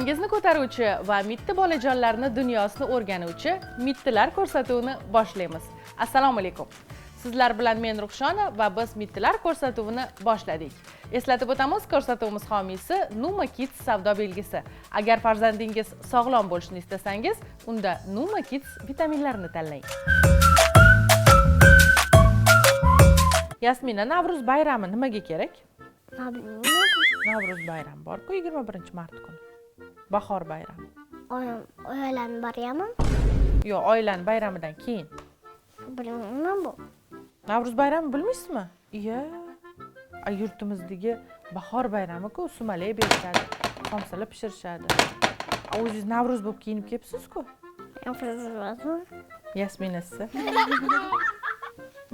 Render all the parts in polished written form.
Ruhiyatingizni ko'taruvchi va mitti bolajonlarni dunyosini o'rganuvchi Mittilar ko'rsatuvini boshlaymiz. Assalomu alaykum. Sizlar bilan men Ruxshona va biz Mittilar ko'rsatuvini boshladik. Eslatib o'tamiz, ko'rsatuvimiz homiysi Numa Kids savdo belgisi. Agar farzandingiz sog'lom bo'lishini istasangiz, unda Numa Kids vitaminlarini tanlang. Yasmina, Navruz bayrami nimaga kerak? Navruz bayrami bor-ku, 21 mart kuni. Bahor bayrami. Oyim, oilani bayrami? Yo'q, oilani bayramidan keyin. Bilmayman bu. Navruz bayrami bilmaysizmi? Iya. Yurtimizdagi bahor bayrami-ku, sumalak berishadi, somsalar pishirishadi. O'zingiz Navruz bo'lib kiyinib kelibsiz-ku. Yasmina, siz?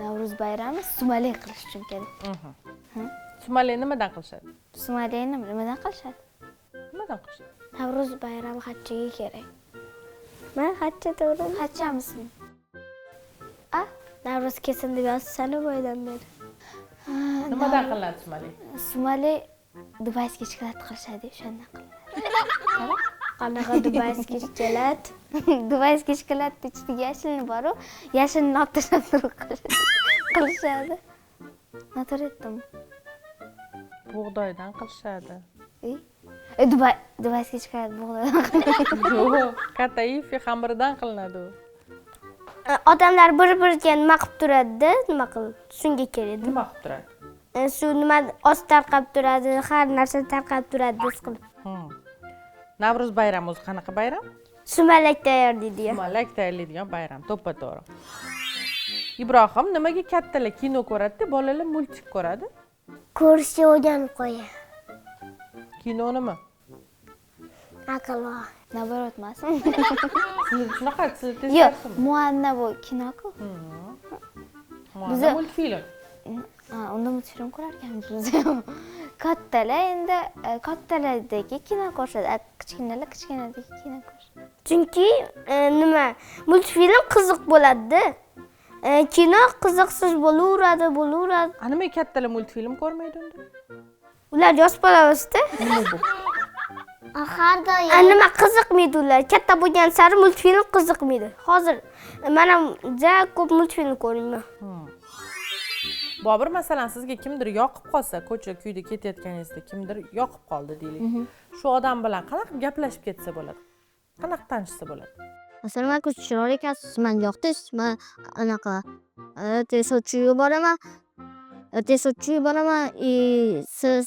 Navruz bayrami sumalak qilish uchun kerak. Sumalak nimadan qilishadi? Sumalakni nimadan qilishadi? Nimadan qilishadi? Navruz bayrami xatchaga kerak. Men xatcha to'g'rimi? Xatchamisiz? A, Navruz kelsin deb yozsani boydan beri. Nimadan qilinadi sumalak? Sumalak dubayskiy shokolad qilishadi, o'shandan qilinadi. Qanaqa dubayskiy shokolad? Dubayskiy shokolad ichidagi yashilni bor-u, yashilni olib tashlab turib qilishadi. Noto'g'ri aytdimmi? Bug'doydan qilishadi. Dubayskiy shokolad bug'doydan qilinadi. Yo'q, kataifi xamiridan qilinadi u. Odamlar bir-biriga nima qilib turadi-da, nima qilib? Shunga kerak. Nima qilib turadi? Shu nima oz tarqab turadi, har narsa tarqab turadi biz qilib. Navruz bayrami o'zi qanaqa bayram? Sumalak tayyorlaydigan. Sumalak tayyorlaydigan bayram, to'ppa-to'g'ri. Ibrohim, nimaga kattalar kino ko'radi-da, bolalar multik ko'radi? Ko'rishga o'rganib qo'ygan. Kinonimi? Aqlli. Naborot emasmi? Siz shunaqa, siz Yo'q, teskarisimi? Muanna bu kino-ku. Muanna multfilm. Ha, unda multfilm ko'rar ekanmiz biz ham. Kattalar endi kattalardagi kino ko'rishadi, kichkinalar kichkinadagi kino ko'rishadi. Chunki nima, multfilm qiziq bo'ladi-da. Kino qiziqsiz bo'laveradi, bo'laveradi. A nimaga kattalar multfilm ko'rmaydi unda? Ular yosh bolalar-da. Nima bu? Har doim. Nima qiziqmaydi ular. Katta bo'lgan sari multfilm qiziqmaydi. Hozir men ham juda ko'p multfilm ko'rmayman. Bobur, masalan, sizga kimdir yoqib qolsa, ko'cha kuyda ketayotganingizda kimdir yoqib qoldi deylik. Shu odam bilan qanaqa qilib gaplashib ketsa bo'ladi? Qanaqa tanishsa bo'ladi? Masalan, men ko'cha chiroyli ekansiz, menga yoqdingiz, men anaqa ertaga Sochiga boraman. Ertaga Sochiga boraman, siz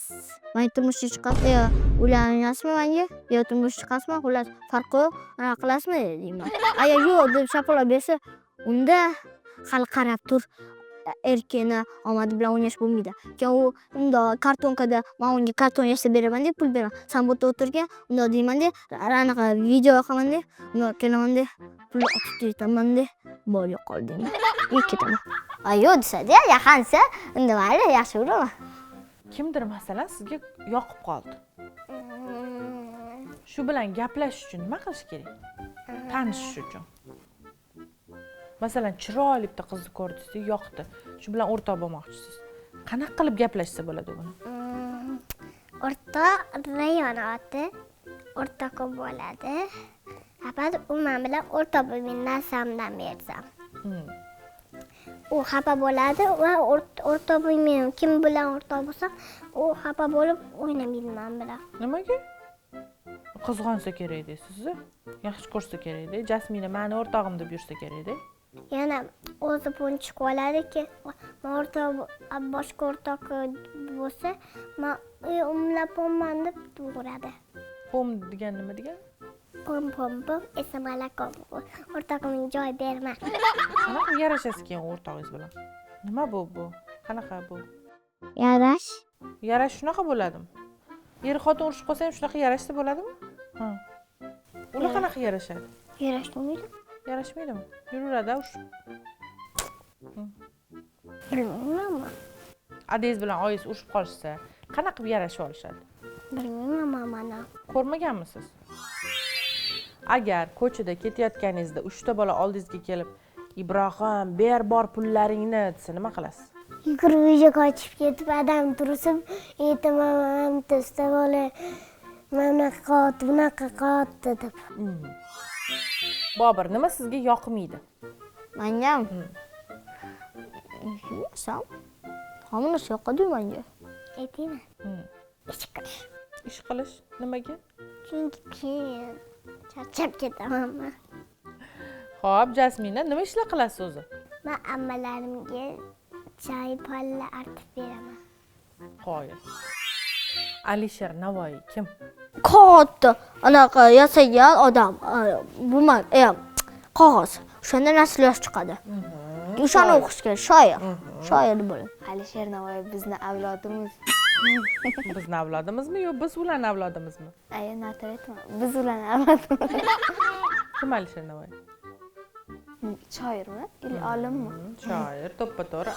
menga turmushga chiqasiz yo uylanasizmi menga yo turmushga chiqasizmi, xullas farqi yo'q, anaqa qilasizmi deyman. Agar yo'q deb shapaloq bersa, unda hali qarab tur, erkakni omadi bilan o'ynash bo'lmaydi. Keyin u undoq kartonkada men unga karton yasab beraman deb pul beraman. San bu yerda o'tirgin, undoq deyman-da, anaqa video yoqaman-da, undoq kelaman-da, pulni otib ketaman-da, bor yo'qol deyman. И ketaman. A yo'q desa-da, yaqinsa, unda mayli, yaxshi ko'raman. Kimdir masalan sizga yoqib qoldi. Shu bilan gaplashish uchun nima qilish kerak? Tanishish uchun. Masalan, chiroyli bitta qizni ko'rdingiz, yoqdi. Shu bilan o'rtoq bo'lmoqchisiz. Qanaqa qilib gaplashsa bo'ladi u bilan? O'rtoq Rayon oti o'rtoq bo'ladi. Faqat u men bilan o'rtoq bo'lgan narsamdan bersam. U xafa bo'ladi va o'rtoq bo'lmayman. Kim bilan o'rtoq bo'lsam, u xafa bo'lib o'ynamaydi men bilan. Nimaga? Qizg'onsa kerak deysiz-ku. Yaxshi ko'rsa kerak-da. Jasmina meni o'rtog'im deb yursa kerak-da. Yana o'zi punchik oladiki, men o'rtoq boshqa o'rtoq bo'lsa, men umlab pomman deb tug'uradi. Pom degan nima degan? Pom pom pom, assalomu alaykum. O'rtog'imga joy berma. Qanaqa yarashasiz keyin o'rtog'ingiz bilan? Nima bu bu? Qanaqa bu? Yarash. Yarash shunaqa bo'ladimi? Er xotin urushib qolsa ham shunaqa yarashsa bo'ladimi? Ha. Ular qanaqa yarashadi? Yarashmaydi. Yarashmaydimi? Yuraveradi urushib. Bilmayman. Adangiz bilan oyingiz urushib qolishsa, qanaqa qilib yarashib olishadi? Bilmayman mana. Ko'rmaganmisiz? Agar ko'chada ketayotganingizda 3 ta bola oldingizga kelib, Ibrohim, ber bor pullaringni desa nima qilasiz? Yugurib uyga qochib ketib, adam tursin, aytaman, testa bola Mana bunaqa qilyapti, bunaqa qilyapti deb. Bobur, nima sizga yoqmaydi? Menga? Bilmasam. Hamma narsa yoqadi menga. Aytaymi? Ish qilish. Ish qilish nimaga? Chunki keyin charchab ketaman men. Xo'p, Jasmina, nima ishlar qilasiz o'zi? Men ammalarimga choy palla artib beraman. Qoyil. Alisher Navoiy kim? Katta anaqa yasagan odam. Bu qog'oz. O'shanda narsalar yozib chiqadi. O'shani o'qish kerak, shoir. Shoir bo'ladi. Alisher Navoiy bizni avlodimiz. Bizni avlodimizmi yo biz ularning avlodimizmi? Ay, noto'g'ri aytma. Biz ularning avlodimiz. Kim Alisher Navoiy? Shoirmi? Ili olimmi? Shoir, to'ppa-to'g'ri.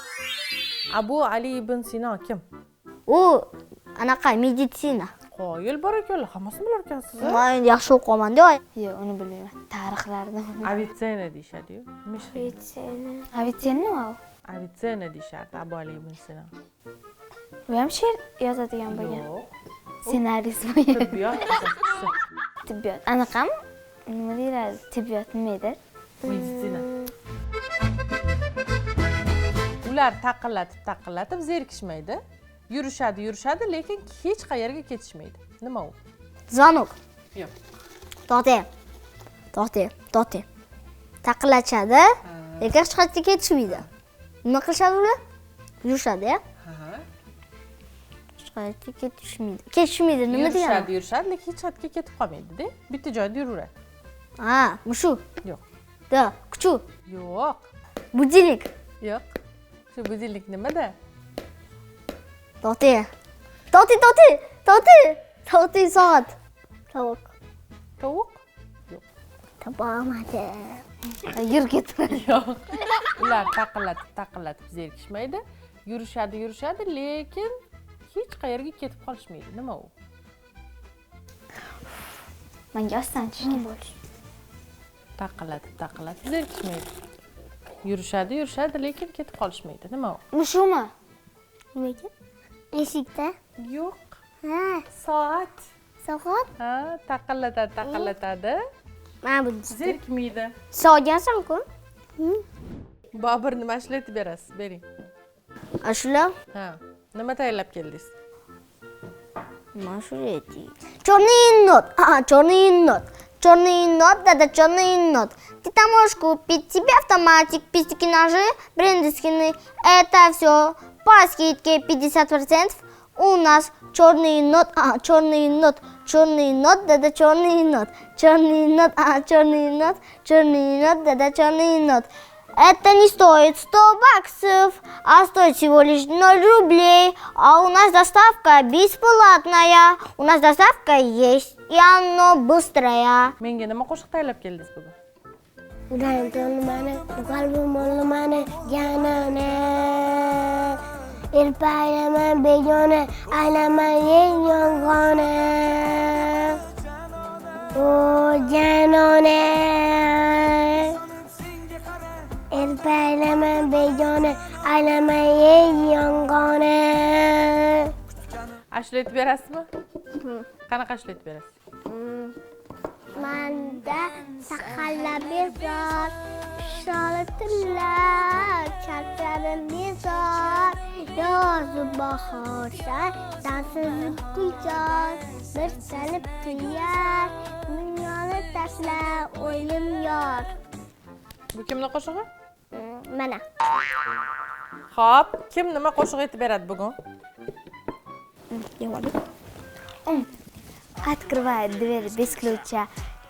Abu Ali ibn Sino kim? U anaqa meditsina. Qoyil barakalla, hammasini bilar ekansiz. Men endi yaxshi o'qiyman-da. Yo'q, uni bilmayman. Tarixlarni. Avitsena deyishadi-yu. Avitsena. Avitsena nima u? Avitsena deyishardi Abu Ali ibn Sino. U ham she'r yozadigan bo'lgan. Yo'q. Ssenarist bo'lgan. Tibbiyot asoschisi. Tibbiyot. Anaqami? Nima deyiladi? Tibbiyot nima edi? Meditsina. Ular taqillatib, taqillatib zerikishmaydi. Yurishadi, yurishadi, lekin hech qayerga ketishmaydi. Nima u? Zvonok. Yo'q. To'xtang. To'xtang, to'xtang. Taqillatishadi, lekin hech qayerga ketishmaydi. Nima qilishadi ular? Yurishadi, ya? Ha. Hech qayerga ketishmaydi. Ketishmaydi, nima degani? Yurishadi, yurishadi, lekin hech qayerga ketib qolmaydi-da. Bitta joyda yuraveradi. Ha, mushuk. Yo'q. Da, kuchuk. Yo'q. Budilnik. Yo'q. Shu budilnik nimada? To'xtang. To'xtang, to'xtang, to'xtang. To'xtang, soat. Tovuq. Tovuq? Yo'q. Topolmadim. Yur ketma. Yo'q. Ular taqillatib, taqillatib zerikishmaydi. Yurishadi, yurishadi, lekin hech qayerga ketib qolishmaydi. Nima u? Menga oston tushgan. Taqillatib, taqillatib zerikishmaydi. Yurishadi, yurishadi, lekin ketib qolishmaydi. Nima u? Mushukmi? Nimaga? Eshikda? Yo'q. Ha, Soat. soat? Ha, taqillatadi, taqillatadi. Mana bu Zerikmaydi. Solgansan-ku. Bobur, nima ishlatib berasiz? Bering. Ashula? Ha, nima tayyorlab keldingiz? Mana shu ayting. Черный енот, а, черный енот. Черный енот, да-да, черный енот. Ты там можешь купить себе автоматик, пистики, ножи, бренды, скины. Это все по скидке 50%. У нас черный енот, а, черный енот, черный енот, да-да, черный енот. Черный енот, а, черный енот, черный енот, да-да, черный енот. Это не стоит 100 баксов, а стоит всего лишь 0 рублей. А у нас доставка бесплатная. У нас доставка есть, и она быстрая. Menga nima qo'shiq tayyorlab keldingiz bugun? Yuragim to'ldi mani, qalbim bo'ldi mani, jonona. Erpaylaman begona, aylaman eng yolg'ona. O jonona. Erpaylaman begona, aylaman eng yolg'ona. Ashula aytib berasizmi? Qanaqa ashula aytib berasiz? Manda saxalla bezor, pisholi tillar, charchadim bezor, yozu bahorsan, sensiz gulzor, bir salib tuyar, dunyoni tashlab o'yim yor. Bu kimni qo'shig'i? Mana. Xo'p, kim nima qo'shiq aytib beradi bugun? Открывает дверь без ключа.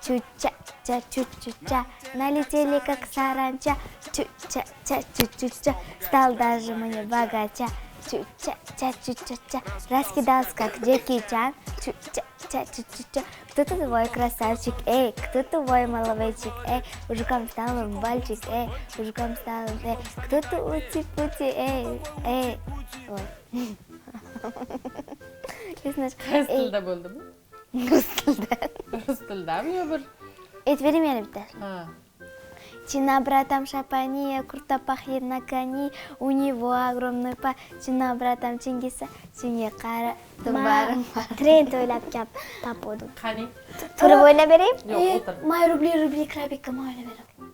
Чу-ча-ча, чу-чу-ча. Налетели как саранча. Чу-ча-ча, чу-чу-ча. Стал даже мне богача. Чу-ча-ча, чу-чу-ча. Раскидался как Джеки Чан. Чу-ча-ча, чу-чу-ча. Кто твой красавчик, эй? Кто твой молодчик, эй? Мужиком стал мальчик, эй? Мужиком стал, эй? Кто ты ути-пути, эй? Эй? Ой. Qaysi tilda bo'ldi bu? Rus tilida. Rus tilidami yo bir? Aytib bering yana bitta. Ha. Чина братам шапани, круто пахнет на кони, у него огромный па, чина братам Чингиса, Чинге qara, Man trend o'ylab gap topdim. Qani? Turib o'ylab bering. Yo'q, o'tir. My рубли, рубли, крабика, man o'ylab beraman.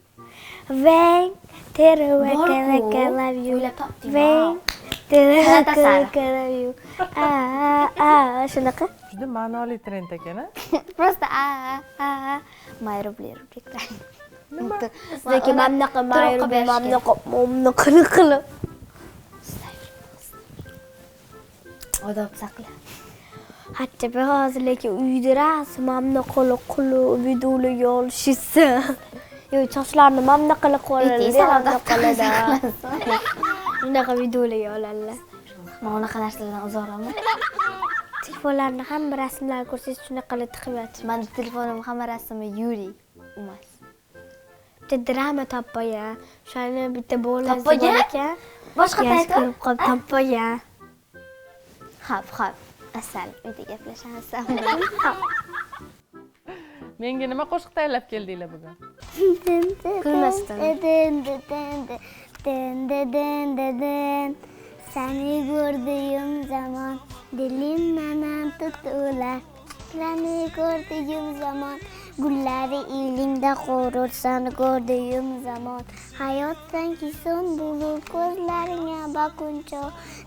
Vang tera Bor-ku. waka love you. O'ylab topding. Vang tera waka Sara. waka love you. A a shunaqa. Juda ma'noli trend ekan, a? Просто a a a my рубли, рубли, крабика. Nima? Lekin mana bunaqa Turib qilib berish mana bunaqa mana bunaqa qilib. Odob saqla. Hatto bir hozir lekin uyda rosa mana bunaqa qilib qilib videolarga olishsa. Yo'q, sochlarni mana bunaqa qilib qo'yadi. Ayting, qiladi. Bunaqa videolarga oladilar. Man unaqa narsalardan uzoqroqman. Telefonlarni hamma rasmlarni ko'rsangiz shunaqa qilib tiqib yotibdi. Mani telefonim hamma rasmi Yuriy emas. Bitta drama topib, o'shani bitta bolasi Topib olgan? bor ekan. Boshqa Yosh aytib? ko'rib qolib topib olgan. Hop, hop. Asal, uyda gaplashamiz. Menga nima qo'shiq tayyorlab keldinglar bugun? Kulmasdan. Dın dın dın dın dın. Seni gördüğüm zaman dilim bana tutular. Seni gördüğüm zaman gülleri elimde korur. Seni gördüğüm zaman hayat sanki son bulur. Gözlerine bakınca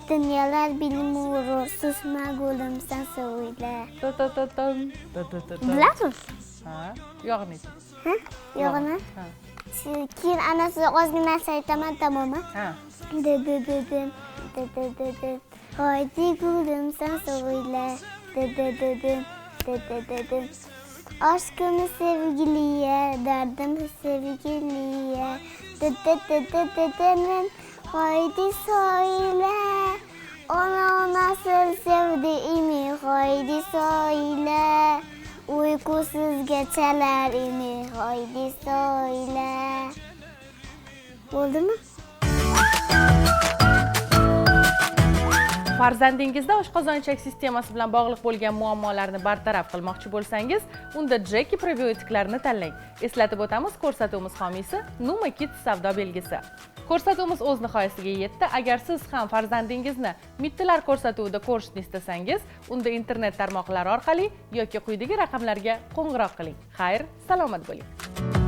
dünyalar bilim vurur. Susma gülüm sen söyle. Ta ta ta tam, ta ta ta tam. Bilasizmi? Ha, yog'ini. Ha? Yo'g'ini? Ha. Keyin ana siz ozgina narsa aytaman, tamommi? Ha. Dı dı dı dı dı dı dı dı. Haydi gülüm sen söyle. Dı dı dı dı dı dı dı dı. Aşkımı sevgiliye, derdimi sevgiliye. Dı dı dı dı dı dı. Haydi söyle. Ona nasıl sevdiğimi haydi söyle. Uykusuz gecelerimi haydi söyle. Oldu mu? Farzandingizda oshqozon-ichak sistemasi bilan bog'liq bo'lgan muammolarni bartaraf qilmoqchi bo'lsangiz, unda Jackie probiotiklarini tanlang. Eslatib o'tamiz, ko'rsatuvimiz homiysi Numa Kids savdo belgisi. Ko'rsatuvimiz o'z nihoyasiga yetdi. Agar siz ham farzandingizni Mittilar ko'rsatuvida ko'rishni istasangiz, unda internet tarmoqlari orqali yoki quyidagi raqamlarga qo'ng'iroq qiling. Xayr, salomat bo'ling.